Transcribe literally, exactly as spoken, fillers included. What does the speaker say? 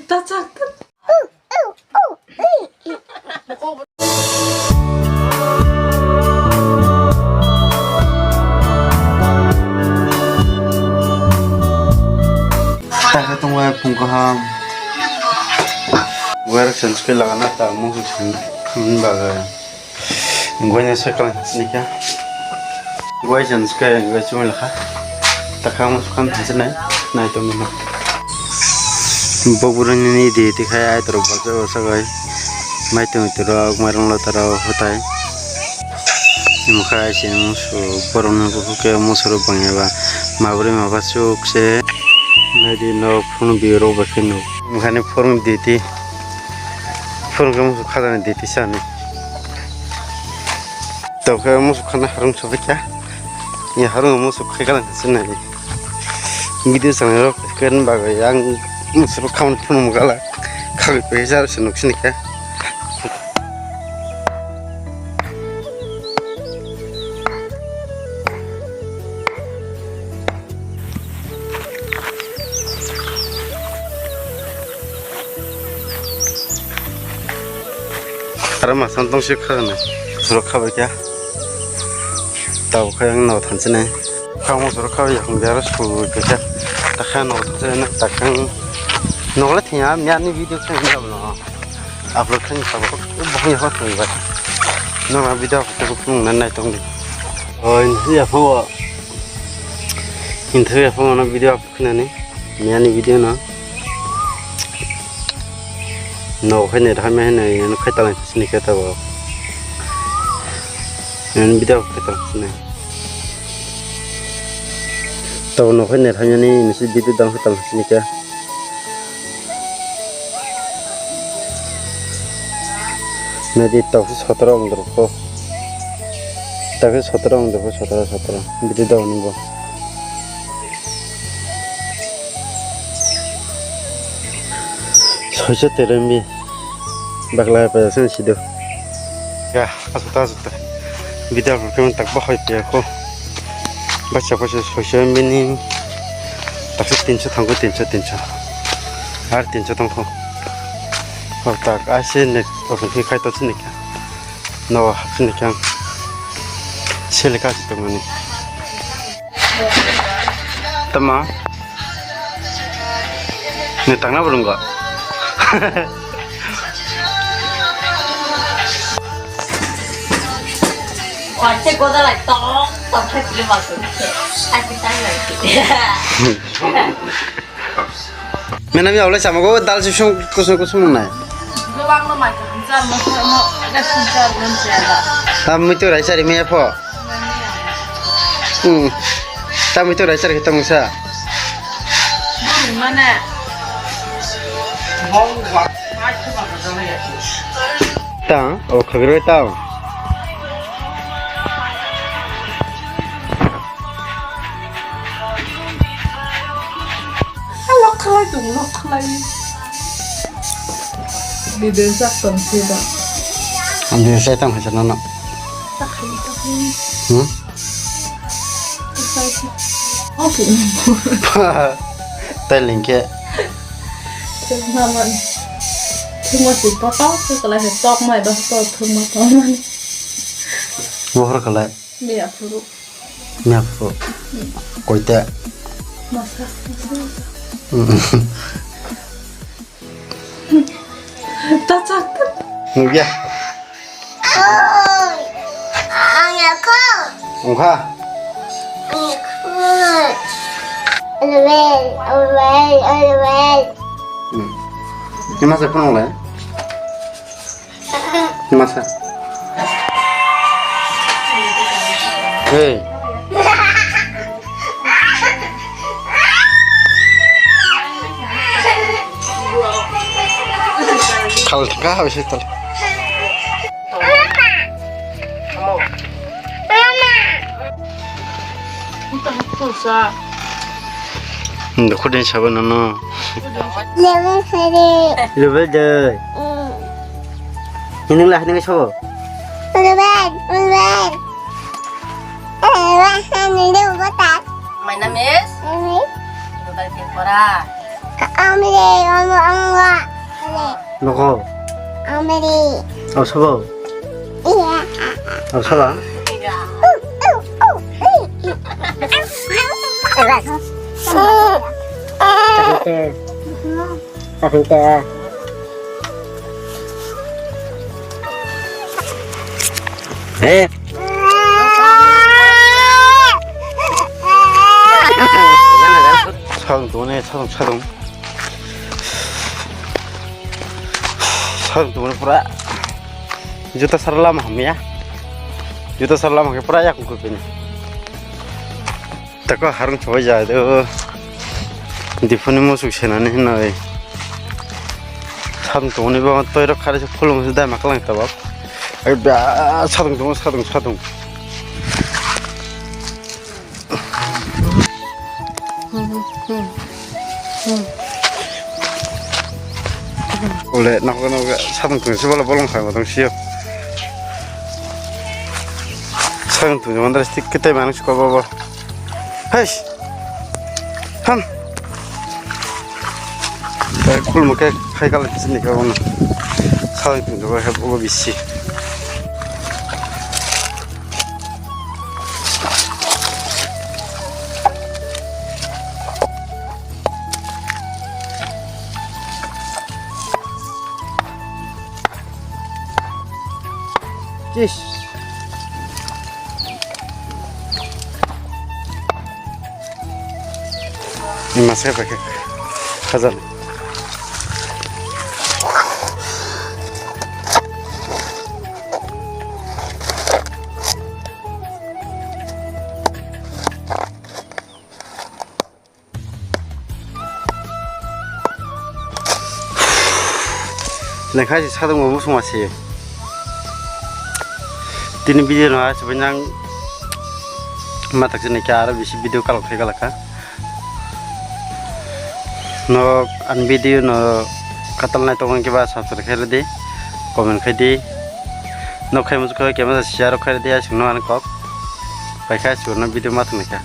Tachak. Tasa tongbai phung kaham. Guarak sanskri lagana ta musuk sin bagwi. Guaina sakal sini kya? Guai sanskri guai chumil kha. Takha musuk khan thansa nai nai tongmino. Bok buruni ni di tikhai ai torok baksa baksa bai. Mai tong torok mairung lotaro hotai. Mokha aisi musu borokno bukhuk khe musurok bangya ba mabri maba chuk se. Naidi nok phone bi rok bai khe nuk. Mokha ni phone diti. Phone khe musu khajani diti sani. Tokhe musu khana harung sobai kha. Ni harung musu khai galang sinai. Video sangrok khe bagwi ang musu khamani phone mugala. Khawi pesa se nuk sini kha. Aro masang tong sik khagani. Surok khabai kya. Tabo khe ang no thansinai. Khamo surok khabai yakung biaro su khe. Takha no thansinai takang. Nokle thya miyani video khe miyabno. Upload khe ni sabo. Bohong yakho thangbai. Nokna video upload khe nang nai tongdi. Oi, ni yapho. Interview yapho no video upload khe nani. Miyani video no. No khai ne dhame hai ne no khai talang sini khe tabo. Miyani video khai talang sini. Tabo no khai ne dhame ni nisi video dang khai talang sini khe. Nadi tabo sotoro ang dorko. Tabo sotoro ang dorko sotoro sotoro. Video dang ni bo. Soicha terembi. Bakla payasang sido. Ya, asukta asukta. Video upload khe tak bahai paya ko. Bacha bacha soicha M B ni. Taksa tinso thango tinso tinso. Ar tinso tongkho. Ho tak ase ne open khai to sini kya. No hapsini kya. Sele ka tongmani. Tama. Ni tangna burung ko. Kwanse goda lai tong tong khe tili ma tu. Ai ki tang lai ki. Menami awle sama go dal sisung kusung kusung nai. Gobang no mai ka hamsa mo mo ga sung cha mo cha da. Tam mi tu rai sari me pho. Hmm. Tam mi tu rai sari kita musa. Mane. Tang, o khagir tang. Lok khalai tung, lok khalai. Bidin sak tong si ba. Ang din sai tang hasa nana. Tak khalai tak khalai. Hmm? Sai si. Oke. Tai lingke. Thwk ma man. Thwk ma si poto, thwk kalai se tok mai ba to thwk ma to man. Bohor kalai. Miya phuru. Miya phuru. Koite. Masa, masa, masa. Tachak. Nugya. Oi, ang yakho. Ongkha. Ang yakho. Elwel, elwel, elwel. Hmm. Ni masa phone le? Ni masa. Hey. Khal thangkha, hoi se tal. Mama. Mama. Dokho din sabo nono. Lemon sari. Rubel de. Mm. Ini lah ini sabo. Rubel, Rubel. Eh, wah, ini dia buat. My name is? Ini. Amri, amri, amri. Noko. Amri. Osabo. Iya. Osaba. Iya. Kasinta. Eh. Sadung tongmani, sadung, sadung. Sadung tongmani pura. Juta sara lama hamya. Juta sara lama ke pura yakung kupini. Tako harung chawai jai do. Dipuni musuk senani hinoi. Sadung tongmani bo toirok khari se khulum se dai maklang tabok. Ai ba sadung tong, sadung, sadung. Ole, nokho nokho, sadung tong se bolo bolong kha tong sio. Sadung tong mandar stick kete manuk ko bo bo. Hais. Ham. Khulmo khe khai kala chini ka bono. Sadung tong bo he bo bisi. Chis. Masa pakai khajal. Lengkha si sadung bo musung masi. Tini video no aswk nang matak sini khe aro bisi video kalok thai kalakha. No an video no katal nai tongkhe ba subscribe khairwdi, comment khaidi. No khai muchuk khai khe masa share khairwdi aswk no ani kok. Paikha aswk no video matak naikha.